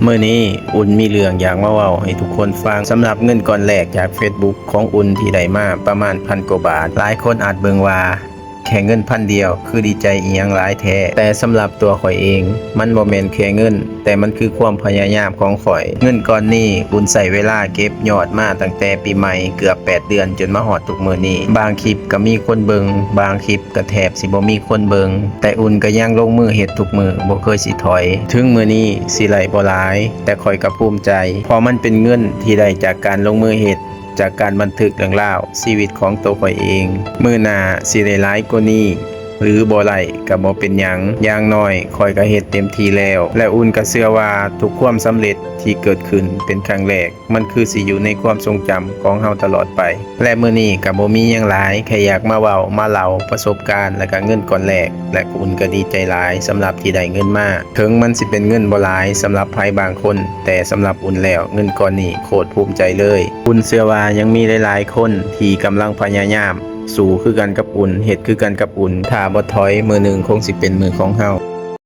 ມື້ນີ້ອຸ່ນມີເລື່ອງຢາກມາເວົ້າໃຫ້ທຸກຄົນຟັງ. ສຳລັບເງິນກ້ອນແລກຈາກເຟສບຸກຂອງອຸ່ນທີ່ໄດ້ມາປະມານພັນກວ່າບາດ, ຫຼາຍຄົນອາດເບິ່ງວ່າແຄ່ເງິນພັນດຽວຄືດີໃຈອີ່ຫຍັງຫຼາຍແທ້, ແຕ່ສຳລັບຕົວຂ້ອຍເອງ ມັນບໍ່ແມ່ນແຄ່ເງິນ, ແຕ່ມັນຄືຄວາມພະຍາຍາມຂອງຂ້ອຍ. ເງິນກ້ອນນີ້ອຸ່ນໃຊ້ເວລາເກັບຍອດມາຕັ້ງແຕ່ປີໃໝ່ເກືອບແປດເດືອນຈົນມາຮອດທຸກມື້ນີ້. ບາງຄລິບກໍມີຄົນເບິ່ງ, ບາງຄລິບ ກໍແທບຊິບໍ່ມີຄົນເບິ່ງ, ແຕ່ອຸ່ນກໍຍັງລົງມືເຮັດທຸກມື້, ບໍ່ເຄີຍຊິຖອຍ. ເຖິງມື້ນີ້ຊິໄດ້ບໍ່ຫຼາຍ, ແຕ່ຂ້ອຍກໍພູມໃຈ, ເພາະມັນເປັນເງິນທີ່ໄດ້ຈາກການລົງມືເຮັດ, ຈາກການບັນທຶກເລື່ອງລາວຊີວິດຂອງໂຕຂ້ອຍເອງ. ມື້ໜ້າຊິໄດ້ຫຼາຍກວ່ານີ້ ຫຼືບໍ່ໄດ້ກໍບໍ່ເປັນຫຍັງ, ຢ່າງໜ້ອຍຂ້ອຍກໍເຮັດເຕັມທີ່ແລ້ວ. ແລະ ອຸ່ນກໍເຊື່ອວ່າທຸກຄວາມສຳເລັດທີ່ເກີດຂຶ້ນເປັນຄັ້ງແລກ, ມັນຄືຊິຢູ່ໃນຄວາມຊົງຈຳຂອງເຮົາຕະຫຼອດໄປ. ແລະ ມື້ນີ້ກໍບໍ່ມີຫຍັງຫຼາຍ, ແຄ່ຢາກມາເວົ້າມາເລົ່າປະສົບການ ແລະ ກະເງິນກ້ອນແລກ, ແລະ ອຸ່ນກໍດີໃຈຫຼາຍສຳລັບທີ່ໄດ້ເງິນມາ. ເຖິງມັນຊິເປັນເງິນບໍ່ຫຼາຍສຳລັບໃຜບາງຄົນ, ແຕ່ສຳລັບອຸ່ນແລ້ວ ເງິນກ້ອນນີ້ໂຄດພູມໃຈເລີຍ. ອຸ່ນເຊື່ອວ່າຍັງມີຫຼາຍໆຄົນທີ່ກຳລັງພະຍາຍາມ ສູ້ຄືກັນກັບອຸ່ນ, ເຮັດຄືກັນກັບອຸ່ນ, ຖ້າບໍ່ຖອຍ, ມື້ໜຶ່ງຄົງຊິເປັນມື້ຂອງເຮົາ.